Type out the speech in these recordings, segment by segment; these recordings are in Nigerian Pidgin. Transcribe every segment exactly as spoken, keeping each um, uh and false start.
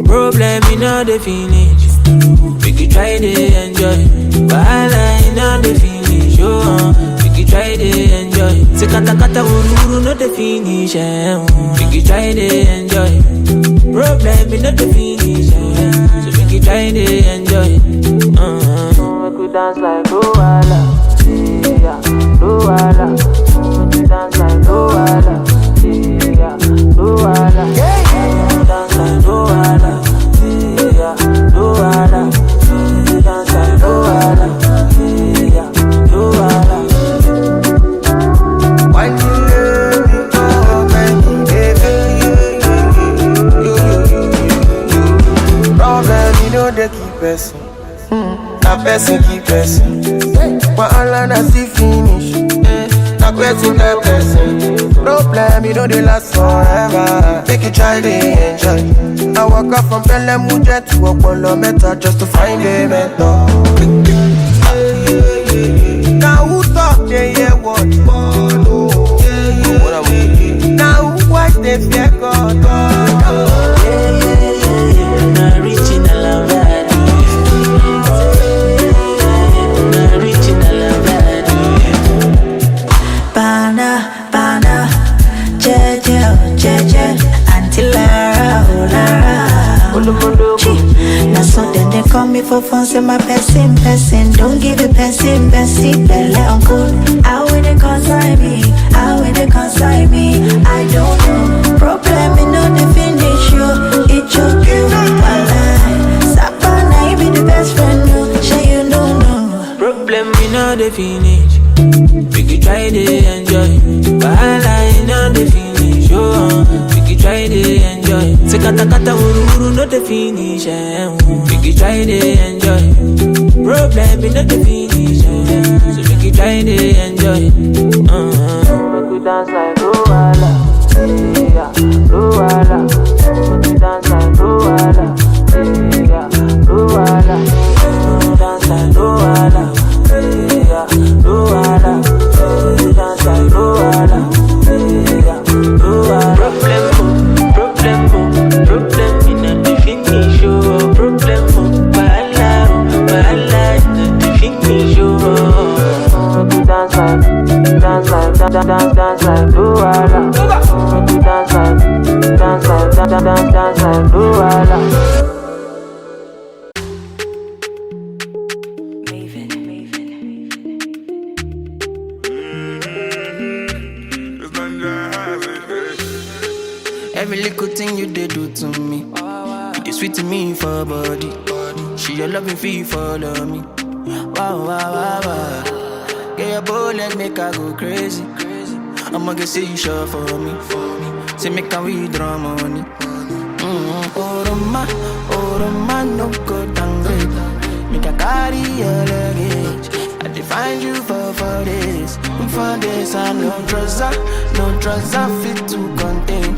Problem, you know the finish. Make you try to enjoy. Wahala, you know the finish. Oh, uh, make you try to enjoy. Say kata kata wuru wuru, no the finish. Eh, oh. Make you try to enjoy. Problem, you know the finish. Eh. So make you try to enjoy. Uh-huh. Make we dance like Luala, yeah, Luala. Make we dance like Luala, yeah, Luala. Make we dance like Luala, yeah, Luala. Make we dance like Luala, yeah, Luala. Why you let me go, baby, baby? Problem, you know they keep us. Hmm, na person keep person. Wahala na still finish. Eh, na person tell person. Problem, you know they last forever. Make you try to enjoy. I walk up from Belle Muje to Okpolo Meta just to find a mentor. Now who talk they hear what? Now who watch they fear God? Na original Avado. Na original Avado. Bana, bana, jeje, oh, jeje, Auntie Lara, oh, Lara. Chi, na so then they call me for phone, say my person, person, don't give a person, person, belle uncle. How will they consign me? How will they consign me? I don't know. Problem, you know the finish you. It took you, my life. Sapa, na he be the best friend, no, say you don't know. Problem, you know the finish. Make you try to enjoy. Wahala, you know the finish. Oh, make you try to enjoy. Say kata kata wuru wuru, no the finish. Eh. Make you try to enjoy. Problem, you know the finish. Eh. So make you try to enjoy. Uh-huh. Make we dance like Luala, yeah, Luala. Make we dance like Luala, yeah, Luala. Make we dance like Luala, yeah, Luala. Make we dance like Luala, yeah, Luala. Problem, problem, problem, in the finish, oh, problem, wahala, wahala, in the finish, oh. Make we dance like, dance like, da- da- dance, dance like Luala. Make we dance like, dance like, da- da- dance, dance like Luala. Every little thing you dey do to me, it dey sweet me for body. She your loving feel follow me. Wow, wow, wow, wow. Get your bullet, make I go crazy. I'ma get say you sure for me, for me. Say make I withdraw money. Mm-hmm. Oroma, Oroma, no go downgrade. Make I carry your luggage. I dey find you for four days. For days, I no trouser, no trouser fit to contain.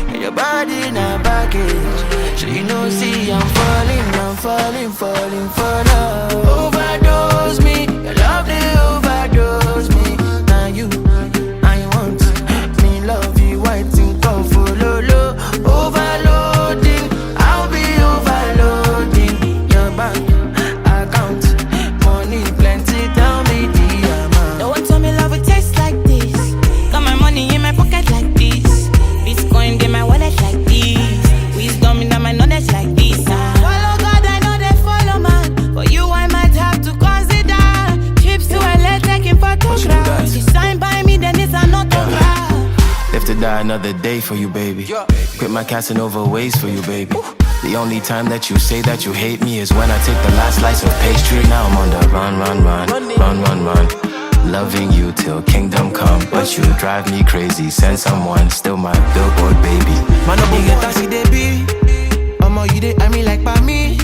And your body na baggage. So you know, see, I'm falling, I'm falling, falling for love. Overdose me, your love they overdose me. Now you, I want me love you, I think of follow, overloading. I'll be overloading your bank account. Money plenty, tell me the amount. No one told me love would taste like this. Got my money in my pocket like this. Bitcoin in my wallet like this. Wisdom in my knowledge like this. Ah. Follow God, I know they follow man. For you, I might have to consider trips to L A, taking photograph. She signed by me, then it's an autograph. Live to die another day for you, baby. Quit my Casanova ways for you, baby. The only time that you say that you hate me is when I take the last slice of pastry. Now I'm on the run, run, run, run, run, run. Loving you till kingdom come, but you drive me crazy. Send someone, still my billboard baby. Man, no be get as e dey be. Omo, you dey eye me like pa me.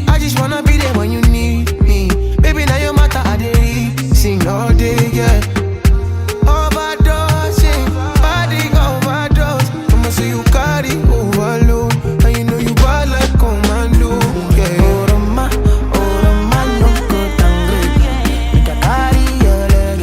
I just wanna be there when you need me. Baby, now your matter I dey read. Sing all day, yeah. Overdosing, body overdose. I'ma say you carry overload, and you know you bad like commando. Yeah. Oroma, Oroma, no go downgrade. Make I carry your leg.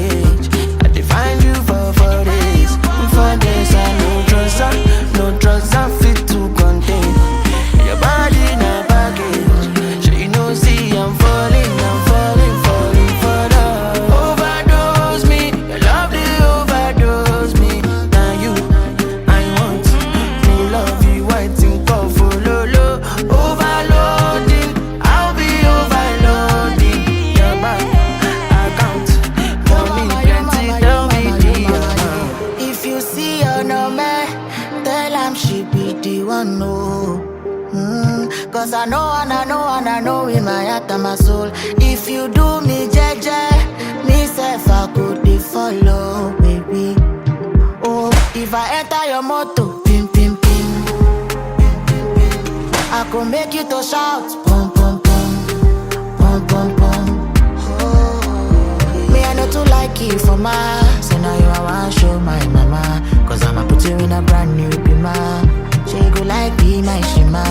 I know and I know and I know in my heart and my soul. If you do me jeje, me self I could dey follow, baby. Oh, if I enter your motor, pim pim pim, I go make you to shout, pum pum pum, pum pum pum. Me I know too like you for my, so now you I want show my mama, cause I'ma put you in a brand new bima. She go like be my shima.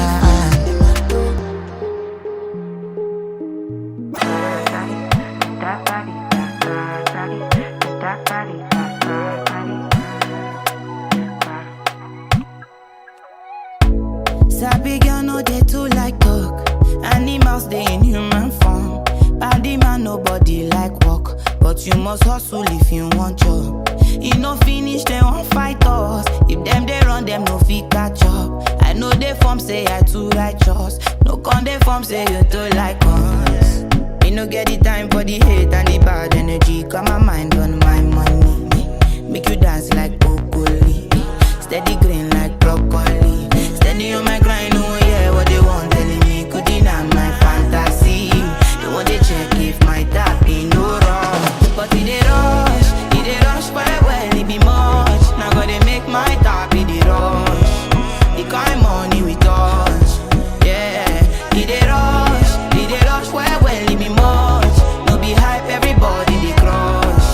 Sabi girl no dey too like talk. Animals dey in human form. Body man nobody like work, but you must hustle if you want job. E no finish dem wan fight us. If dem dey run dem no fit catch up. I know dey form say I too righteous. No con dey form say you too like us. Me no get the time for the hate and the bad energy. Got my mind on my money. Make you dance like broccoli. Steady green like broccoli. Steady on my grind, oh yeah, what they want telling me. Could deny my fantasy. They want to check if my tap in no wrong. But it dey rush, it dey rush well well, it be much. Now gotta make my tap, it dey rush. The kind money we touch, yeah. It dey rush, it dey rush well well, it be much. No be hype, everybody dey crush.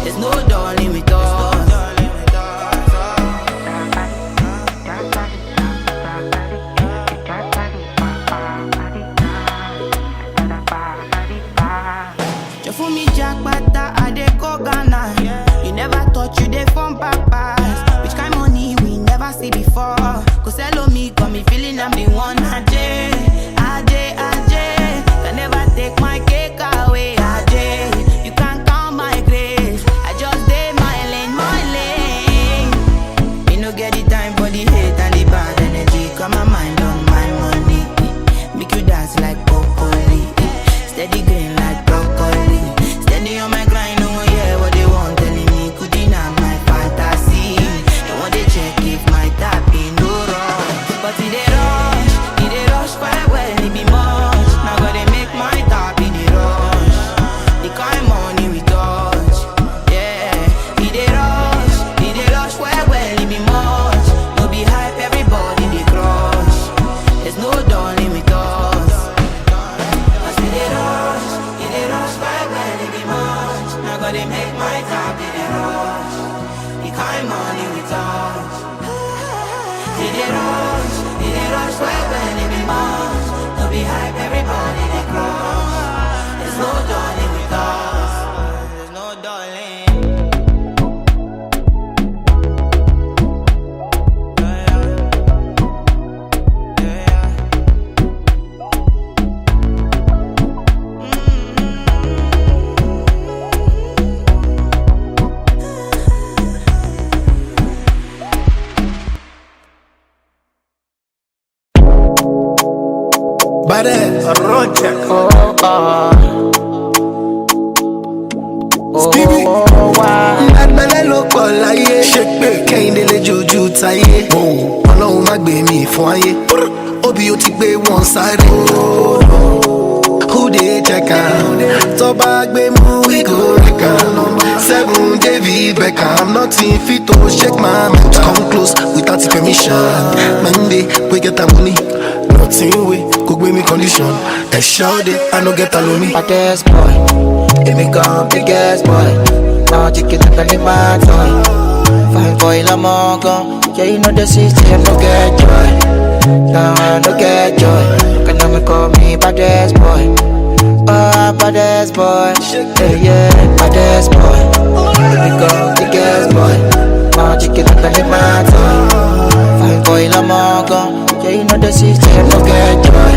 There's no darling with us. Jofumi Jakpata, I dey go Ghana. You never thought you dey form papas. Which kind money we never see before? Go sell on me, got me feeling I'm the one. Ajay, Ajay, Ajay. Can never take my cake away. Ajay, you can't count my grace. I just dey my lane, my lane. Me no get the time for the hate and the bad energy. Got my mind on my money. Make you dance like broccoli. Steady green like broccoli. Steady on my grind, no one hear what they want telling me. Could deny my fantasy. They want to check if my tap in no wrong. But it dey rush, it dey rush well well, it be much. Now gotta make my tap, it dey rush. The kind money we touch, yeah. It dey rush, it dey rush well well, it be much. No be hype, everybody dey crush. There's no darling with us. As it dey rush, it dey rush well well, it be much. Now gotta make my tap, it dey rush. The kind money we touch. It dey rush, it dey rush well well, it be much. No be hype, everybody dey crush. There's no darling with us. There's no darling. Yeah, yeah. Yeah, yeah. Bad ass. Roger. Oh, oh. Skibidi. Oh, why? Bad belle ló pọ̀ láyé. Ṣé pé Kẹ́hìndé lè jojú táyé? Ọlọ́run má gbé mi fún ayé. Obi ó ti gbé wọn sáré. Who dey check am? Tó bá gbé mú, we go wreck am. Seven David Beckham, nothing fit to shake my mind. Come close without permission. Monday, we get the money. Nothing we go gbé mi condition. Ẹ ṣọ́ de, I no get alomi. Baddest boy, èmi gan biggest boy. Now chicken like an toy. Fine boy, Lambo gun. Yeah, you know the system no get joy. Now I no get joy. Look at me, call me baddest boy. Oh, baddest boy. Yeah, yeah, baddest boy. Let me go, biggest boy. Now chicken like an toy. Fine boy, Lambo gun. Yeah, you know the system no get joy.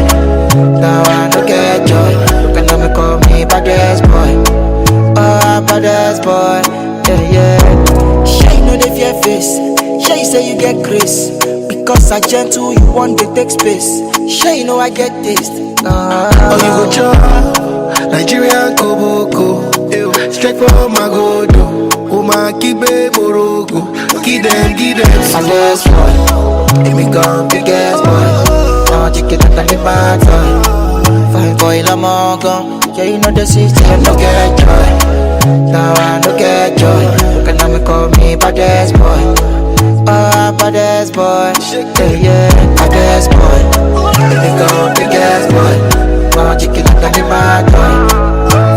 Now I no get joy. Look at me, call me baddest boy. Oh, baddest boy. Yeah, yeah. Shey you no dey fear face? Shey you say you get grace? Because I gentle, you want to take space. Shey you know I get taste. Oh, you go chop Nigerian koboko. Ew. Straight from Magodo. Oma kibe morogo. Give them, give them. Baddest boy, èmi gan biggest boy. Now Magic it up and the bad boy. Fine boy, la mogo. Yeah, you know the system, no get joy. Now I no get joy. Can I call me baddest boy? Ah, baddest boy. Yeah, yeah, baddest boy. Let me go, biggest boy. Magic it up and the bad boy.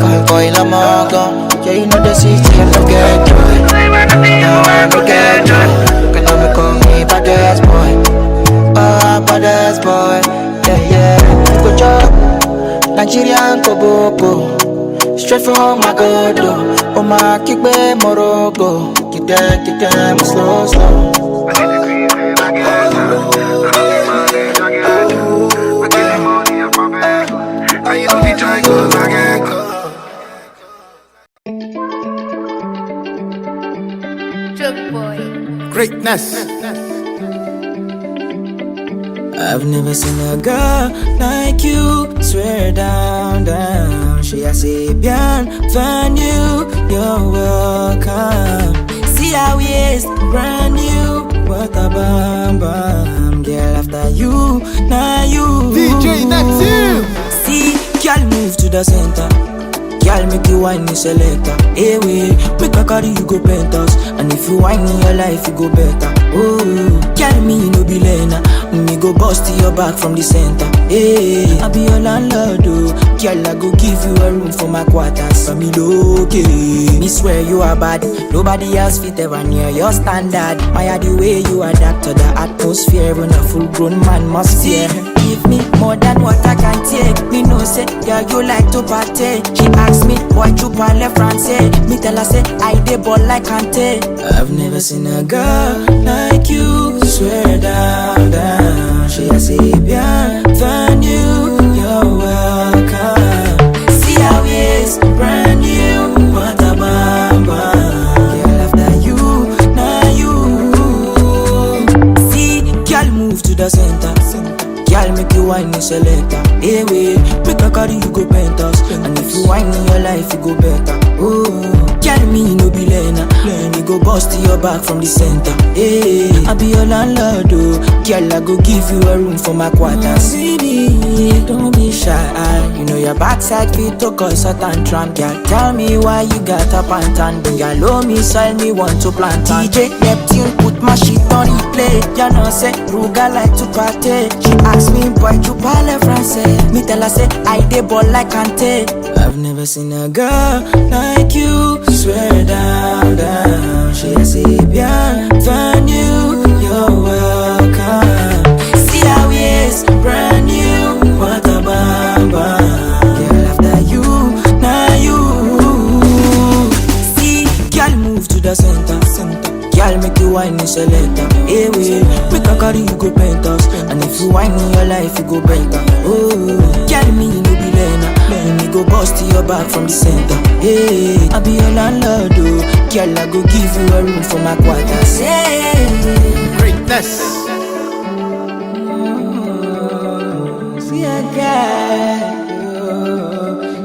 Fine boy, la mogo. Yeah, you know the system, no get joy. Now I no get joy. Can I call me baddest boy? Ah, baddest boy. Yeah, yeah. Go chop Nigerian koboko. Straight from Magodo. Oh my, kick Morocco. Kick them, kick them slow, slow. Choke boy. Greatness. I've never seen a girl like you. Swear down, down. She a Sabian, find you. You're welcome. See how we is brand new. What a bam bam. Girl, after you, now you. D J Neptune. See, girl, move to the center. Girl, make you wine me selector. Hey, wait, make I carry you go penthouse. And if you wine in your life, you go better. Oh, girl, me no be learner. Me go bust your back from the center. Hey, I be your landlord, oh. Girl, I go give you a room for my quarters. I'm okay. Me swear you are bad. Nobody else fit ever near your standard. My the way you adapt to the atmosphere when a full grown man must fear. Give me more than what I can take. Me know say, girl, you like to party. She ask me, why you parle français? Me tell her say, I dey ball like Kante. I've never seen a girl like you. Swear down, down. She a Sabian, find you. You're welcome. See how it is, brand new. What a bam bam. Girl, after you, now you. See, girl, move to the center. Girl, make you wine me selector. Hey, wait, make I carry you go penthouse. And if you wine in your life, you go better. Oh, girl, me no be learner. Me go bust your back from the center. Hey, I be your landlord, oh. Girl, I go give you a room for my quarters. Baby, don't be shy. You know your backside fit to cause a tantrum. Girl, tell me why you got up and tan. Bring a low me, soil me, want to plant. D J Neptune, put my shit on replay. You know say Ruga like to party. She ask me, boy, you parle français? Me tell her say, I dey ball like Kante. I've never seen a girl like you. Swear down, down. She a Sabian, find you. You're welcome. See how it is, brand new. What a bam bam. Girl, after you, now you. See, girl, move to the center. Girl, make you wine me selector. Hey, wait, make I carry you go penthouse. And if you wine in your life, you go better. Oh, girl, me no be learner. Me go bust your back from the center. Hey, I be your landlord, oh. Girl, I go give you a room for my quarters. Hey. Greatness. See a girl,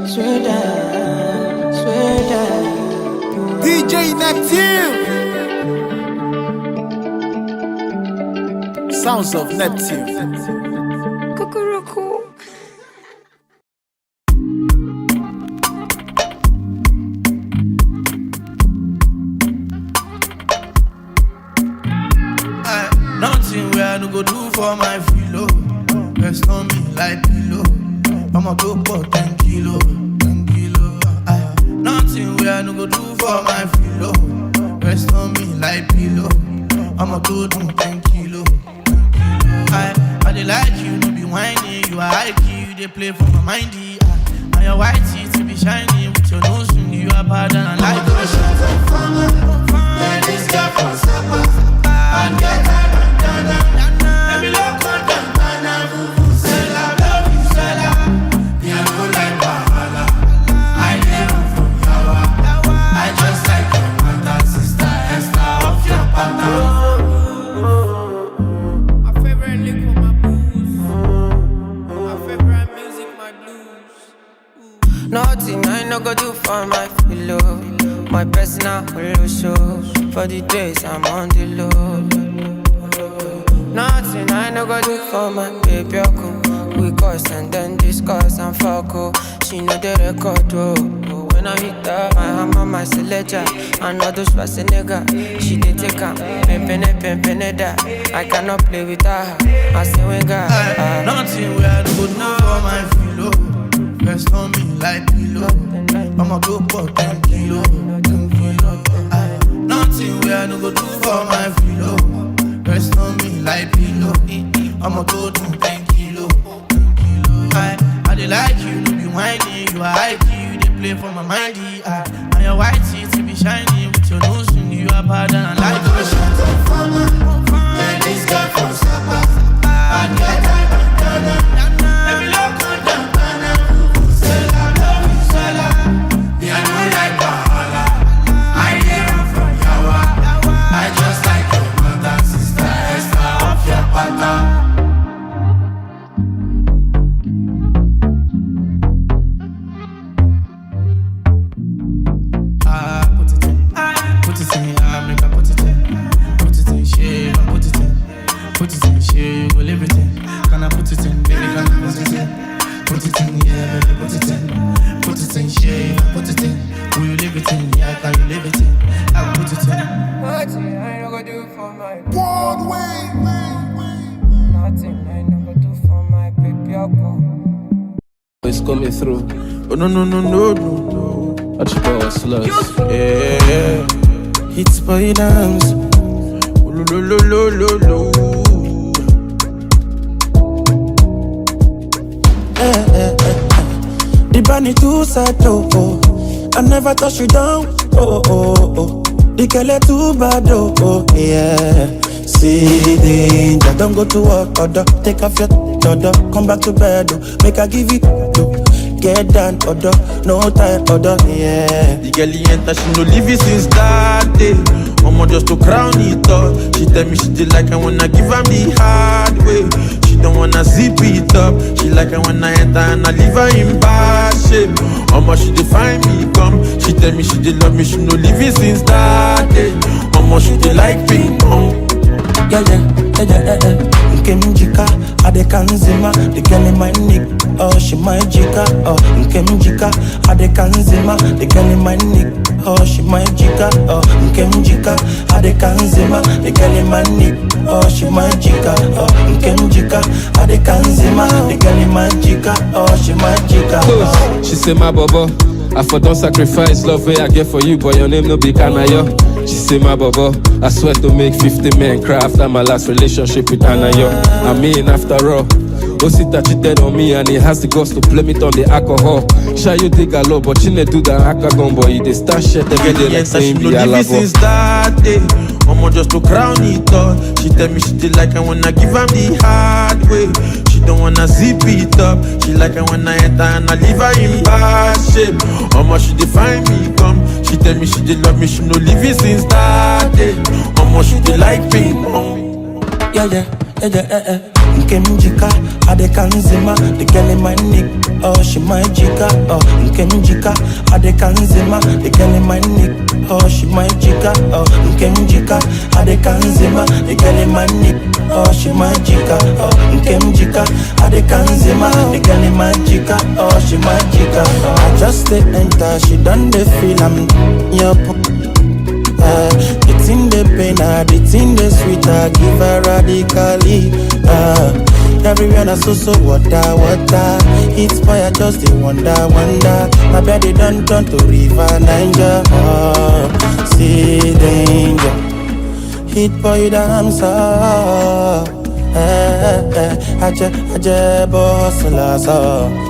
swear down, swear down. D J Neptune. Sounds of Neptune. Cuckoo. Eh, nothing where I no go do for my filo. Rest on me like pillow. I'ma go for ten kilo, ten kilo. Eh, nothing where I no go do for my filo. Rest on me like pillow. I'ma go do ten kilo. I, I dey like you, no be whiny. You are high key, you dey play for my mind. Ah, and your white teeth be shiny with your nose ring. You are bad and I like you. Fine, this girl from Sapa, Sapa, and get her bandana. Let me look on them, bandana, vuvuzela, love you, Sela. Me, I no like wahala. I dey run from yawa. I just like your mother, sister, Esther, off your pattern. My favorite liquor, my booze. My favorite music, my blues. Nothing I no go do for my pillow. My personal polo show. For the days I'm on the low. Nothing I no go do for my baby. Oku. We cuss and then discuss and fuck, oh. She know the record, oh. Oh, when I hit her, my hammer, my selector, and all those Schwarzenegger. She dey take 'em, pen, pen, pen, pen, that. I cannot play with her. I say, when God, nothing where I go do for my filo. Rest on me like pillow. I'ma go for ten kilo, ten kilo. Ah, nothing where I no go do for my filo. Rest on me like pillow. I'ma go do ten kilo. I, I dey like you, no be whiny. You are I Q, you dey play for my mind. I, and your white teeth be shiny with your nose ring. You are bad and I like you. Shut up, farmer. This girl from Sapa. Bad girl, type of Ghana. Every local down, Ghana. Vuvuzela, Vuvuzela. Me, I no like wahala. I dey run from yawa. I just like your mother, sister, Esther of your pattern. Ah, put it in, put it in, ah, make I put it in, put it in, shave, I put it in, put it in, shave, you go live it in. Can I put it in, baby, can I put it in? Put it in, yeah, baby, put it in, put it in, shave, I put it in. Will you live it in? Yeah, can you live it in? I put it in. Nothing I no go do for my Broadway. Nothing I no go do for my baby. It's coming through. Oh no no no no no no. Watch power slugs. Yeah. Hits by dance. Oh, lo, lo, lo, lo, lo, lo. Eh, eh, eh, eh. The bunny too sad, oh, oh. I never touch you down, oh, oh, oh. The girl is too bad, oh, oh, yeah. See danger, don't go to work, order. Take off your order, come back to bed, oh. Make I give it, oh. Get down, order, no time, order, yeah. The girl he enter, she no leave it since that day. Omo just to crown it up. She tell me she did like I wanna give am the hard way. She don't wanna zip it up. She like I wanna enter and I leave her in bad shape. Omo she dey find me come. She tell me she dey love me. She no leave it since that day. Omo she dey like ping pong. Yeah, yeah, yeah, yeah, yeah, yeah. Nke m jika, ade ka nzima. The girl in my neck, oh, she my jika, oh. Nke m jika, ade ka nzima. The girl in my neck, oh, she my jika, oh. Nke m jika, ade ka nzima. The girl in my neck, oh, she my jika, oh. Nke m jika, ade ka nzima. The girl in my jika, oh, she my jika, oh. She say my bobo, I for don sacrifice love wey I get for you, but your name no be Kanayo. She say my bobo, I swear to make fifty men cry after my last relationship with Anayo. I mean after all, Osita cheated on me and he has the guts to blame it on the alcohol. Shayo dey galore, but she no do that akagon boy. He dey start shit every day like say he be Alabo. Since that day, Omo just to crown it up. She tell me she did like I wanna give am the hard way. She don't wanna zip it up. She like I wanna enter and I leave her in bad shape. Omo she dey find me come. She tell me she dey love me. She no leave it since that day. Omo she dey like ping pong. Yeah, yeah, yeah, yeah, yeah, yeah. Nke m jika, ade ka nzima. The girl in my neck, oh, she my jika, oh. Nke m jika, ade ka nzima. The girl in my neck, oh, she my jika, oh. Nke m jika, ade ka nzima. The girl in my neck, oh, she my jika, oh. Nke m jika, ade ka nzima. The girl in my jika, oh, she my jika, oh. I just dey enter, she done dey feel am. Yup. Uh, the thing dey pain her, the thing dey sweet her, give her radically. Uh, everywhere na so so water, water. Hit boy, I just dey wonder, wonder. My body don turn to river Niger. Uh, see danger. Hit boy, damn so. Eh, eh, eh. Aje, aje, boss, la so.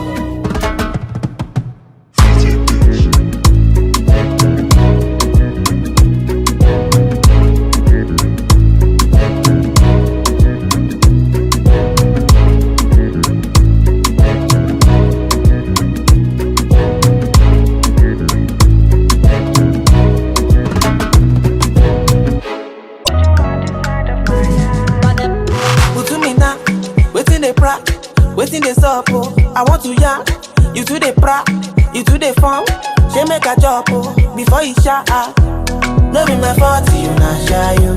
Put to me now, waiting they pra, waiting they sup, oh. I want to ya, you to the pra, you to the farm, she make a job, oh. Before you shot, ah. No be my fault, you na shy, you.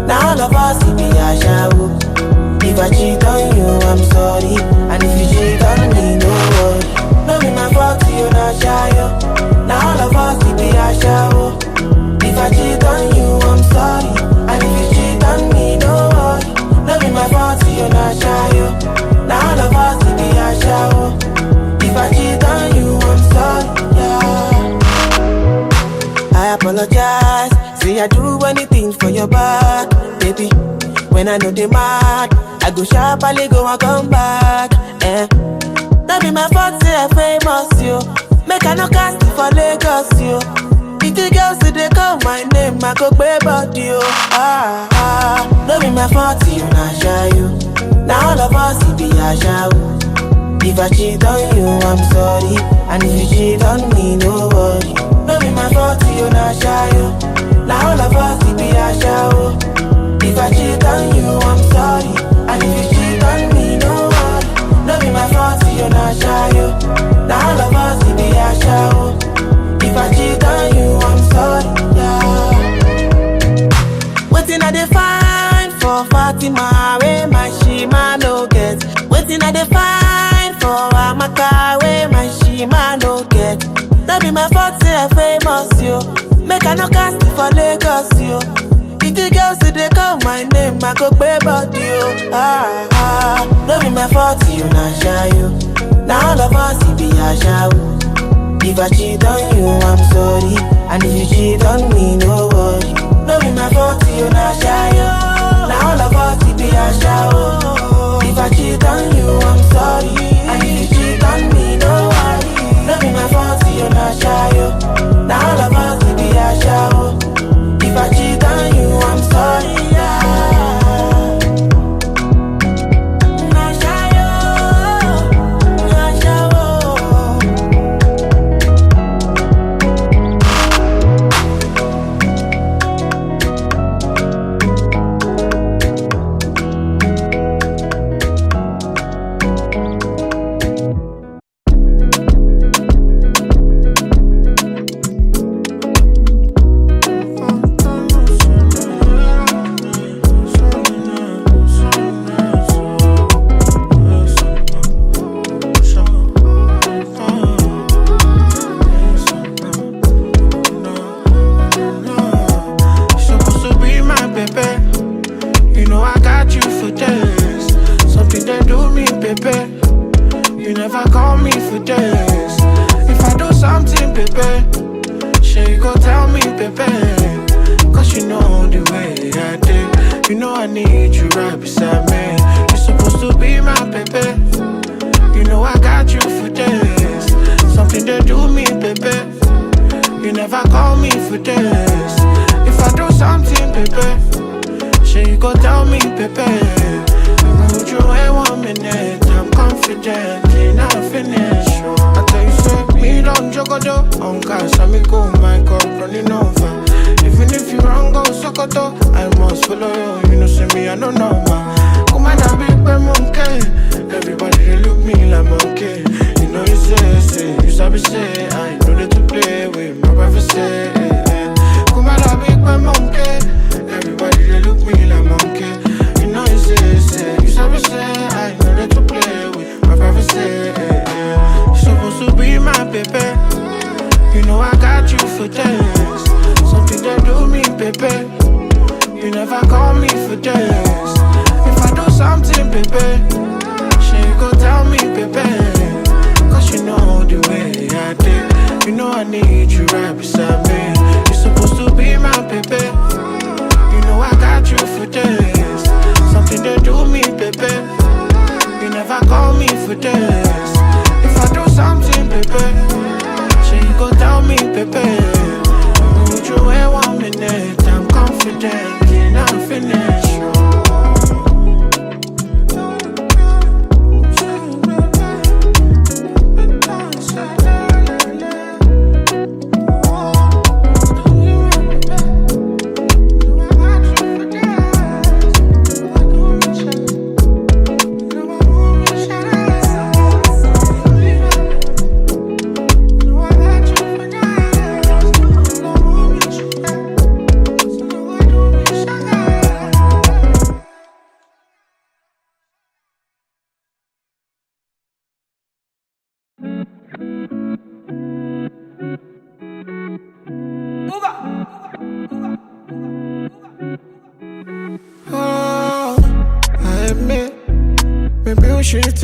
Now all of us, we be a shy, oh. If If I cheat on you, I'm sorry. And if you cheat on me, no worry. No be my fault, you not shy, yo. Now all of us, we be a show. If I cheat on you, I'm sorry. And if you cheat on me, no worry. No be my fault, you not shy, yo. Now all of us, we be a show. If I cheat on you, I'm sorry, yeah. I apologize. Say I do anything for your back, baby. When I know they mad, I go sharply go and come back. Eh. That be my fault, say I famous, yo. Make I no cast it for Lagos, yo. If the girls, they call my name, I go pay body, yo. Ah, ah. No be my fault, you not shy, yo. Now all of us, it be a show. If I cheat on you, I'm sorry. And if you cheat on me, no worry. No be my fault, you not shy, yo. Now all of us, it be a show. If I cheat on you, I'm sorry. And if you cheat on me, no worry. No be my fault, you not shy, yo. Now all of us, it be a show. If I cheat on you, I'm sorry, yeah. Wetin I dey find for Fatima, wey my Shima no get? Wetin I dey find for Amaka, wey my Shima no get? No be my fault, say I famous, yo. Make I no cast it for Lagos, yo. If the girls, they call my name, I go pay body, yo. Ah, ah, no be my fault, you not shy, yo. Now all of us, it be a show. If I cheat on you, I'm sorry. And if you cheat on me, no worry. No be my fault, you not shy, yo. Now all of us, it be a show. If I cheat on you, I'm sorry. And if you cheat on me, no worry. No be my fault, you not shy, yo. Now all of us, it be a show. If I cheat on you, I'm sorry, yeah. Supposed to be my baby. You know I got you for days. Something they do me, baby. You never call me for days. If I do something, baby, sure you go tell me, baby. Cause you know the way I did. You know I need you right beside me. You're supposed to be my baby. You know I got you for days. Something they do me, baby. You never call me for days. If I do something, baby, sure you go tell me, baby. Would you wait one minute? I'm confident in our finish. I tell you, say, me don't joke, though. On cash, I me go, my cup running over. Even if you wrong, go Sokoto. I must follow you. You know, see me, I know no man. Come on, I big monkey. Everybody they look me like monkey. You know you say, say, you sabi say, I know they to play with my prophecy. Come on, I big monkey. Everybody they look me like monkey. You know you say, say, you sabi say, I know they to play with my prophecy. Supposed to be my baby. You know I got you for days. Something they do me, baby. You never call me for days. If I do something, baby, sure you go tell me, baby. Cause you know the way I did. You know I need you right beside me. You're supposed to be my baby. You know I got you for days. Something they do me, baby. You never call me for days. If I do something, baby, sure you go tell me, baby. Would you wait one minute? I'm confident in our finish.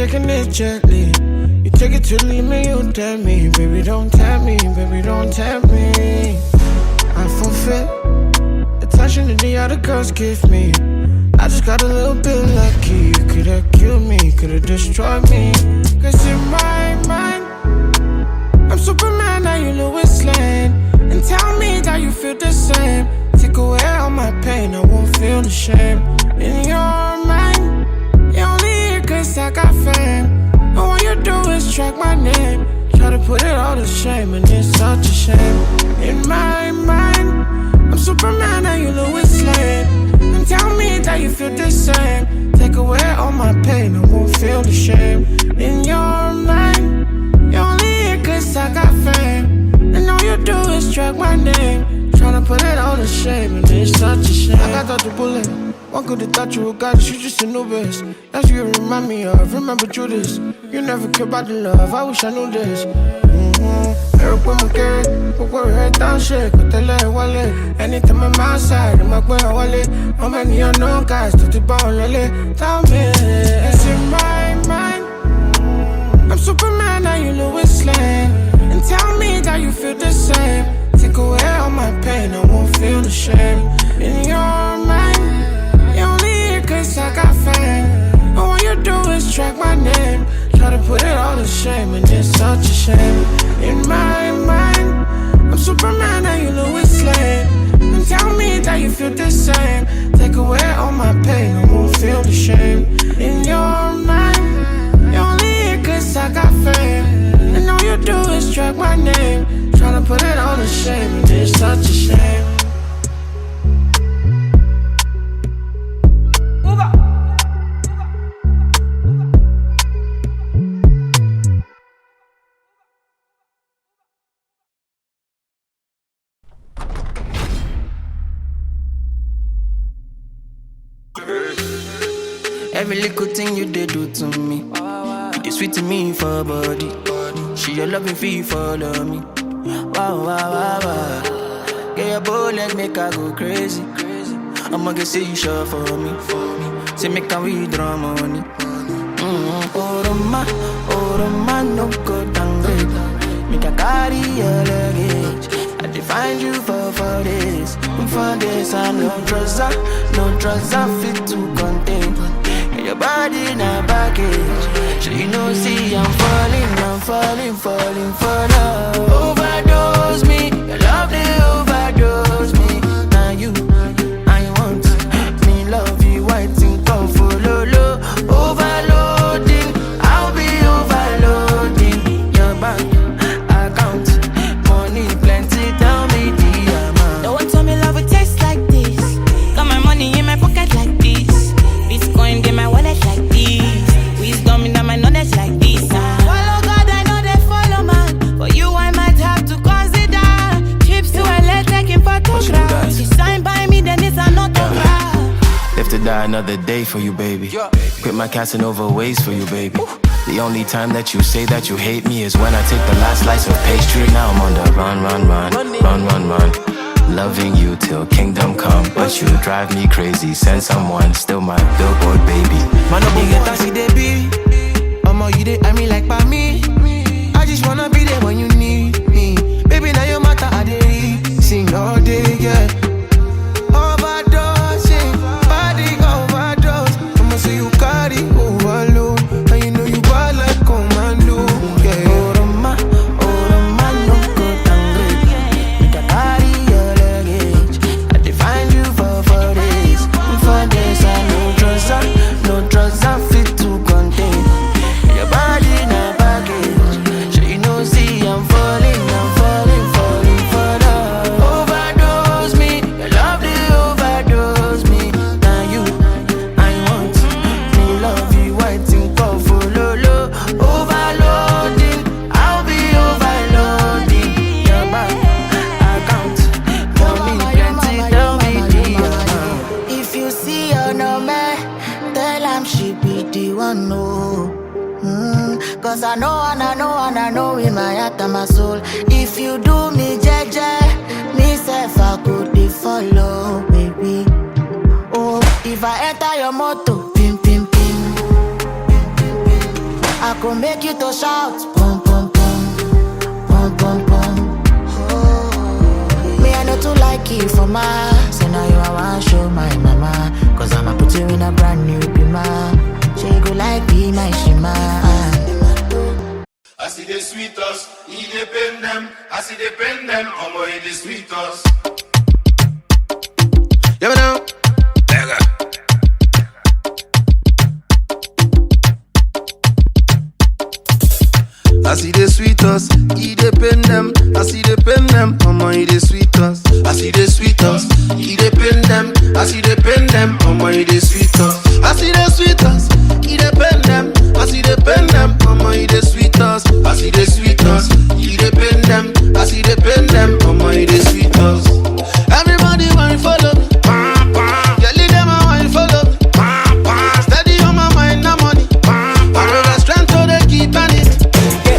Taking it gently. You take it to leave me, you tempt me. Baby, don't tempt me, baby, don't tempt me. I forfeit. Attention that the other girls give me. I just got a little bit lucky. You could have killed me, could have destroyed me. Cause in my mind, I'm Superman, now you Lois Lane. And tell me that you feel the same. Take away all my pain, I won't feel the shame. In your mind, you only here cause I got fame. And all you do is track my name. Try to put it all to shame, and it's such a shame. In my mind, I'm Superman, now you Lois Lane. And tell me that you feel the same. Take away all my pain, I won't feel the shame. In your mind, you only here cause I got fame. And all you do is track my name. Tryna put it all to shame, and it's such a shame. I got the bullet. One could have thought you were God, you just a new best. That's what you remind me of. Remember Judas, you never care about the love. I wish I knew this. Mm-hmm. Ẹ̀rù pé mo kéré, gbogbo rẹ̀ tá ń ṣe kò tẹ́lẹ̀ wọlé. Anytime I'm outside, I'm going wọlé. How many unknown guys tó ti bá wọn lọlé? Tell me, it's in my mind. I'm Superman, now you Lois Lane. And tell me that you feel the same. Take away all my pain, I won't feel the shame. In your mind, you only here cause I got fame. And all you do is track my name. Try to put it all to shame, and it's such a shame. In my mind, I'm Superman, now you Lois Lane. And tell me that you feel the same. Take away all my pain, I won't feel the shame. In your mind, you only here cause I got fame. And all you do is track my name. Tryna put it all to shame, and it's such a shame. Every little thing you dey do to me, you dey sweet me for body. She your loving fee follow me. Wow, wow, wow, wow. Get your bow leg, make I go crazy. I'ma get say you sure for me. Say make I withdraw money. Mm-hmm. Oroma, Oroma, no go downgrade. Make I carry your luggage. I dey find you for four days. For days, I no trouser, no trouser fit to contain. And your body na baggage. So you know, see, I'm falling, I'm falling, falling for love. Overdose me, your love they overdose me. Now you, I want me love you, white in come for lolo. Overloading, I'll be overloading your bank account. Money plenty, tell me the amount. No one told me love would taste like this. Got my money in my pocket like this. Bitcoin in my wallet like this. Wisdom in my knowledge like this. Ah. Follow God, I know they follow man. For you, I might have to consider. Trips to L A, taking photographs. She signed by me, then it's an autograph. Live to die another day for you, baby. Quit my Casanova ways for you, baby. The only time that you say that you hate me is when I take the last slice of pastry. Now I'm on the run, run, run, run, run, run. Loving you till kingdom come, but you drive me crazy. Send someone, still my billboard baby. Man, no be get as e dey be. Omo, you dey eye me like pa me. I just wanna be there when you need me. Baby, now your matter I dey read. Sing all day, yeah. Overdosing, body overdose. I'ma say you carry overload, and you know you bad like commando. Yeah. Oroma, Oroma, no go downgrade. Make I carry your luggage. I dey find you for four days. Four days, I no trouser, no trouser fit to contain. Your body na baggage. So you know, see, I'm falling, I'm falling, falling for love. Overdose me, your love they overdose me. Now you, I want me love you, white in come for lolo. Overloading, I'll be overloading. Your bank account, money plenty, tell me the amount. If you see your number, tell am she be the one, no. Mm, cause I know and I know and I know in my heart and my soul. If you do me jeje, me self I go dey follow, baby. Oh, if I enter your motor, pim pim pim. Go make you to shout, pum pum pum, pum pum pum. Me I know to like you for my, so now you I want show my mama, cause I'ma put you in a brand new bima. She go like be my shima. As it dey sweet us, e dey pain them. As it dey pain them, omo, e dey sweet us. Yeah, man. As e dey sweet us, e dey pain them. As e dey pain them, omo, e dey sweet us. As e dey sweet us, e dey pain them. As e dey pain them, omo, e dey sweet us. As e dey sweet us, e dey pain them. As e dey pain them, omo, e dey sweet us. As e dey sweet us, e dey pain them. As e dey pain them, omo, e dey sweet us. Everybody wine follow me. Girl, lead them a wine follow me. Steady on my mind, no money. I know the strength to dey keep on it.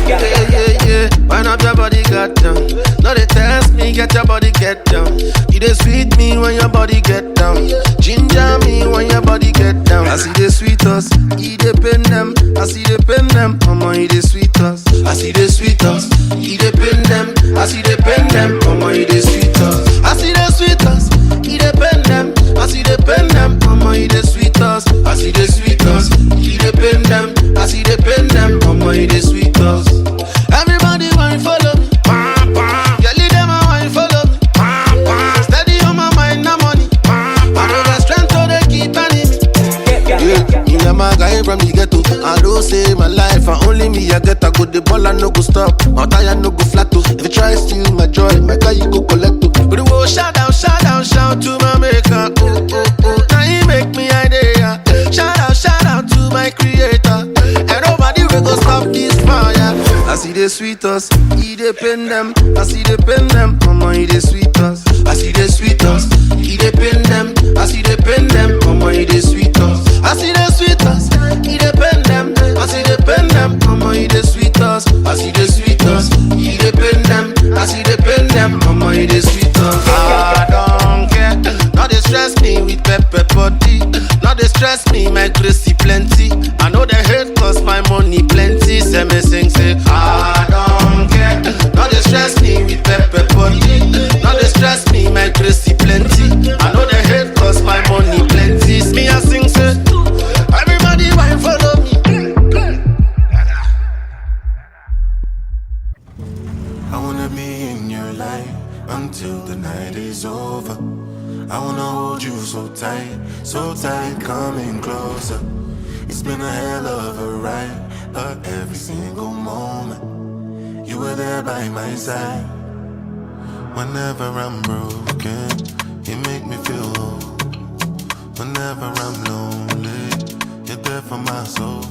Yeah, yeah, yeah. Wind up your body, got down. No, they test me, get your body, get down. It dey sweet me when your body get down. Ginger me when your body get down. As e dey sweet us, e dey pain them. As e dey pain them, omo, e dey sweet us. As e dey sweet us, e dey pain them. As e dey pain them, omo, e dey sweet us. As e dey sweet us, e dey pain them. As e dey pain them, omo, e dey sweet us. As e dey sweet us, e dey pain them. As e dey pain them, omo, e dey sweet us. Everybody wine follow me. Girl, lead them a wine follow me. Steady on my mind, no money. I know the strength to dey keep enemy. Yeah, me and my guy from the ghetto. I don't say my life, and only me I get. I go the ball, I no go stop. My tire no go flat too. If you try steal my joy, my car you go collect too. But the world shout out, shout out, shout to my maker. Oh, oh, oh, now he make me idea. Shout out, shout out to my creator. And nobody will go stop this fire. As e dey sweet us, e dey pain them. As e dey pain them, omo, e dey sweet us. As e dey sweet us, e dey pain them. As e dey pain them, omo, e dey sweet us. As e dey sweet us, e dey pain them. As e dey pain them, omo, e dey sweet us. As e dey sweet us, e dey pain them. As e dey pain them, omo, e dey sweet us. I don't care. No dey stress me with pepper body. No dey stress me, my grace e plenty. I know they hate cause my money plenty. Say me sing, say, I don't care. No dey stress me with pepper body. No dey stress me, my grace e plenty. I know they hate cause my money plenty. Me I sing, say, everybody wine follow me. I wanna be in your life until the night is over. I wanna hold you so tight, so tight, coming closer. It's been a hell of a ride, but every single moment you were there by my side. Whenever I'm broken, you make me feel whole. Whenever I'm lonely, you're there for my soul.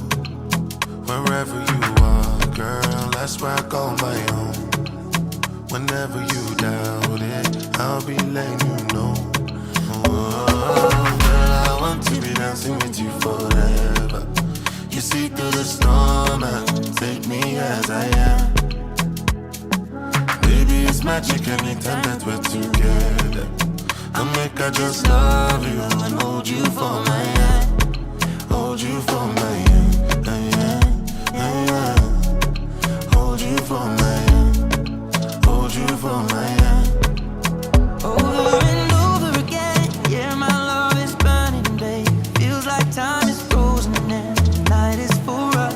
Wherever you are, girl, that's where I call my own. Whenever you doubt it, I'll be letting you know. Oh, girl, I want to be dancing with you forever. You see through the storm and take me as I am. Baby, it's magic anytime that we're together. I make I just love you and hold you for my hand. Hold you for my hand, hand, hand, hand. Hold you for my hand. Hold you for my hand. Over and over again, yeah, my love is burning, babe. Feels like time is frozen and the night is for us.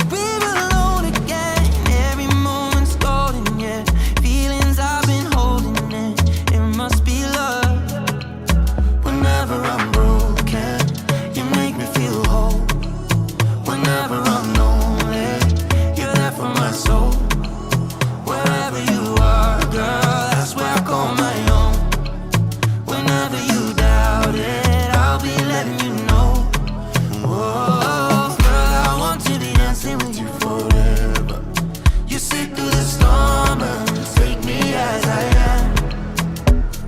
We're alone again, every moment's golden, yeah. Feelings I've been holding in, it must be love. Whenever I'm broken, you make me feel whole. Whenever I'm lonely, you're there for my soul. Wherever you are, girl, that's where I call my own. Whenever you doubt it, I'll be letting you know. Oh, girl, I want to be dancing with you forever. You see through the storm and take me as I am.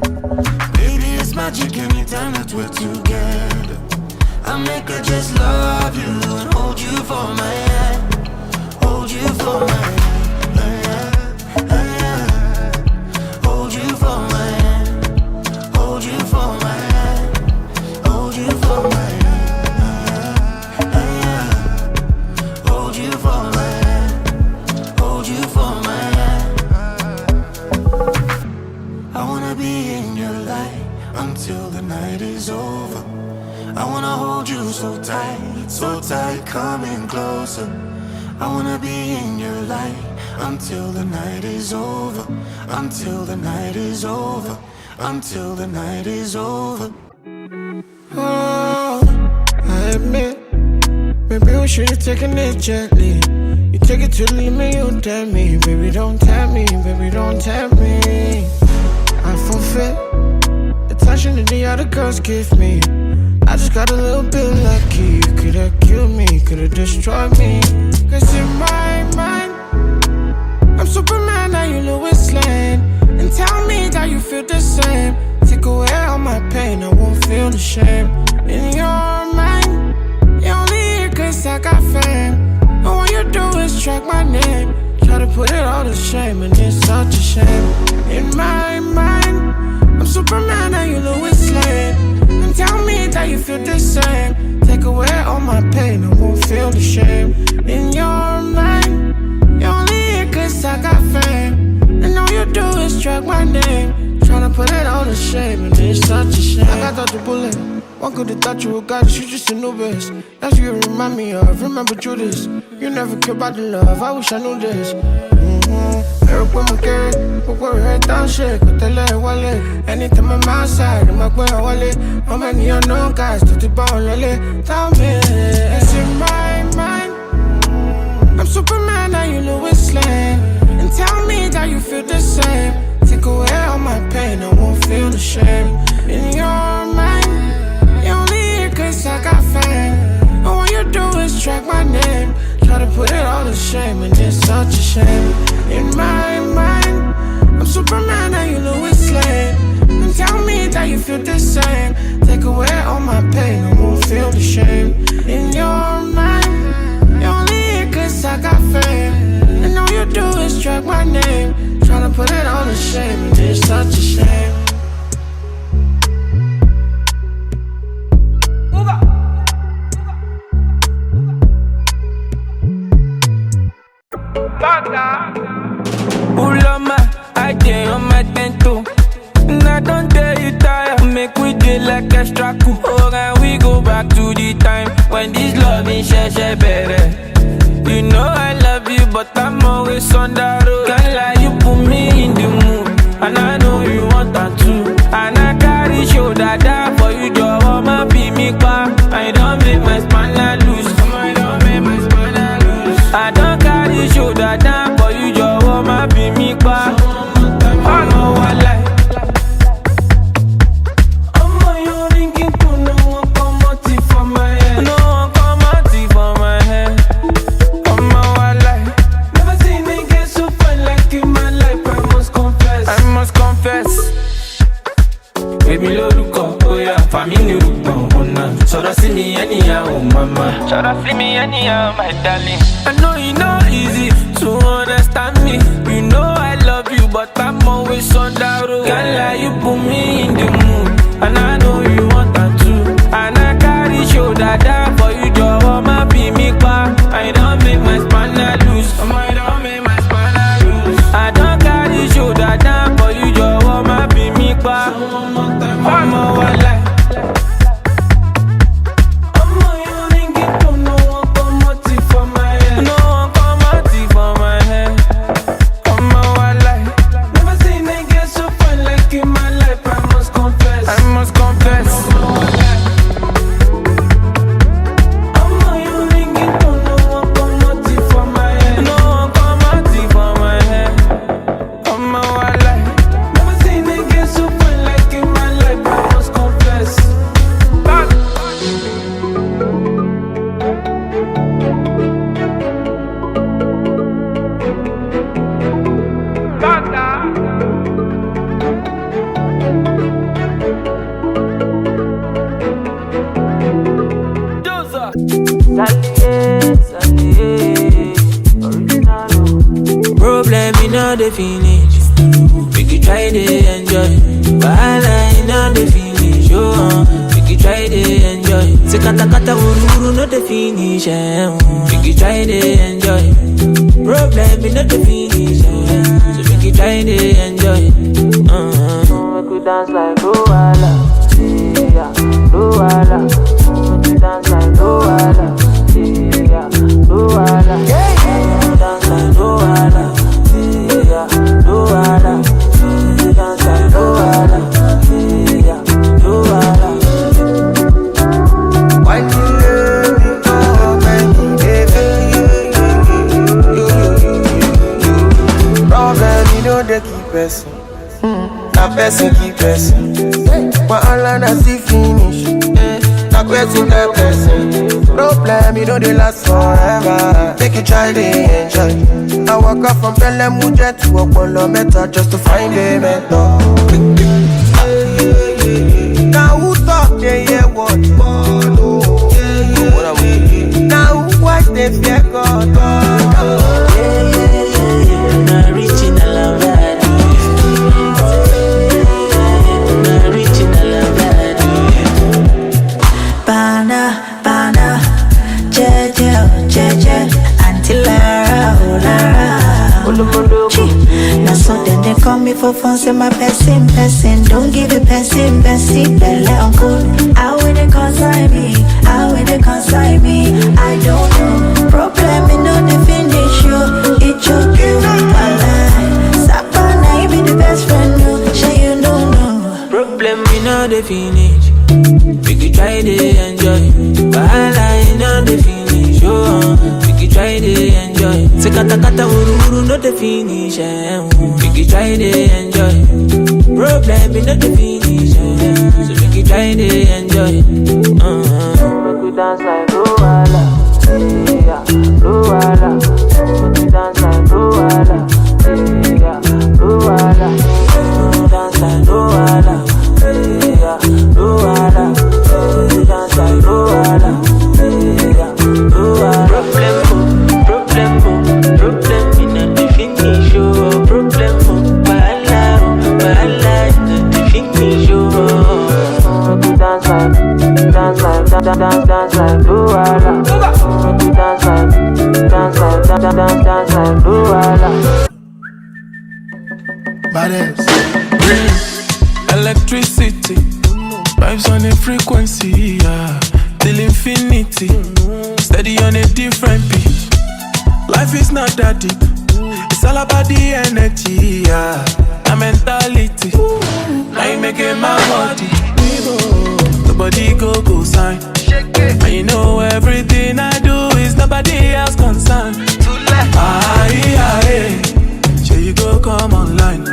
Baby, it's magic anytime that we're together. I make I just love you and hold you for my hand. Hold you for my hand, hand, hand. Hold you for my hand. Hold you for my hand. Hold you for my hand, hand, hand. In your light until the night is over. I wanna hold you so tight, so tight, coming closer. I wanna be in your light until the night is over, until the night is over, until the night is over. Oh, I admit, maybe we should have taken it gently. You take it to the limit, you tempt me. Baby, don't tempt me, baby, don't tempt me. I forfeit the attention that the other girls give me. I just got a little bit lucky. You could have killed me, could have destroyed me. Cause in my mind, I'm Superman, now you Lois Lane. And tell me that you feel the same. Take away all my pain, I won't feel the shame. In your mind, you only here 'cause I got fame. And all you do is track my name. Try to put it all to shame, and it's such a shame. In my mind, I'm Superman, now you Lois Lane. And tell me that you feel the same. Take away all my pain, I won't feel the shame. In your mind, you only here 'cause I got fame. And all you do is track my name. Tryna put it all to shame, and it's such a shame. I got out the bullet. One could have thought you were God, you just a new bitch. That's what you remind me of. Remember Judas. You never care about the love. I wish I knew this. Mm-hmm. Ẹ̀rù pé mo kéré, gbogbo rẹ̀ tá ń ṣe kò tẹ́lẹ̀ wọlé. Anytime I'm outside, I'm up where I want it. How many unknown guys to the ball? Tell me, it's in my mind. I'm Superman, now you Lois Lane. And tell me that you feel the same. Take away all my pain, I won't feel the shame. In your mind, you only here 'cause I got fame. And all you do is track my name. Try to put it all to shame, and it's such a shame. In my mind, I'm Superman, now you Lois Lane. And tell me that you feel the same. Take away all my pain, I won't feel the shame. In your mind, you only here 'cause I got fame. And all you do is track my name. Tryna put it all to shame, and it's such a shame. Uloma, I dey on my ten toe. And I don't dare you tire. Make we dey like extra cool. Oh, and we go back to the time when this love in sheshe bere. You know I love you, but I'm always on the road. Can't lie, you put me in the mood, and I know you want that too. And I carry shoulder down for you, Joe. My be me pa, I don't make my spanner loose. I don't make my spanner loose. I don't carry shoulder down for you, Joe. My be me pa. I know I lie. Omo, your ringing tone no wan comot it for my head. No wan comot it for my head. Omo, I lie. Never seen a girl so fine like in my life, I must confess. I must confess. Baby, lórúkọ, ó yá, fà mí ní rúgbọ̀n ọ̀nà. Sọ̀rọ̀ sí mi anyhow, mama. Sọ̀rọ̀ sí mi anyhow, my darling. I know e no easy to understand me. You know I love you, but I'm always on the road. Can't lie, you put me in the mood, and I know you want that too. And I carry shoulder down for you, Joe. My be me pa, I don't make my spanner loose. I don't make my spanner loose. I don't carry shoulder down for you, Joe. My be me pa. Omo, I lie. Omo, your ringing tone no wan comot it for my head. No wan comot it for my head. Omo, I lie. Never seen a girl so fine like in my life, I must confess. I must confess. Omo, your ringing tone no wan comot it for my head. No wan comot it for my head. Omo, I lie. Never seen a girl so fine like in my life, I must confess. Back. Problem in all the finish. Make you try to enjoy. Wahala in all the finish. Oh, uh, make you try to enjoy. Say kata kata wuru wuru no the finish. Eh. Make you try to enjoy. Problem in all the finish. Eh. So make you try to enjoy. Uh-huh. Dance like Luala, yeah, Luala. Dance like Luala, yeah, Luala. Dance like Luala, yeah, Luala. Dance like Luala, yeah, Luala. Why you let me go, baby, baby? Problem, you know they keep us. Na person keep person. Wahala na still finish. Na person get person. Problem, you know they last forever. Make you try to enjoy. I walk up from Belle Mujẹ to Okpolo Meta just to find a mentor. Now who talk they hear what? Now who watch they fear God? Na original and bad. Na original and bad. Bana, bana, jeje, oh, jeje, Auntie Lara, oh, Lara. Chi, na so then they call me for phone, say my person, person. Don't give a person, person, belle uncle. How will they consign me? How will they consign me? I don't know. Problem, you know, they finish you. It took you, my life. Sapa, na you be the best friend, no. Say you don't know. Problem, we know they finish. We could try to enjoy. Wahala, you know they finish. Oh, we could try to enjoy. Say kata kata, uru uru, no they finish. Eh. We could try to enjoy. Problem, we know they finish. Eh. So we could try to enjoy. Uh-huh. Make we dance like Luala, yeah, Luala. Make we dance like Luala, yeah, Luala. Make we dance like Luala, yeah, Luala. Make we dance like Luala, yeah, Luala. Problem, oh, problem, oh, problem, in the finish, oh, problem, oh, wahala, oh, wahala, in the finish, oh. Make we dance like, dance like, da- da- dance, dance like Luala. Make we dance like, dance like, da- da- dance, dance like Luala. Badass. Electricity, vibes on a frequency, yeah. Till infinity, steady on a different beat. Life is not that deep. It's all about the energy, yeah. A mentality. I make a man body. Nobody go go sign. And you know everything I do is nobody else concern. Aye, aye. So you go come online.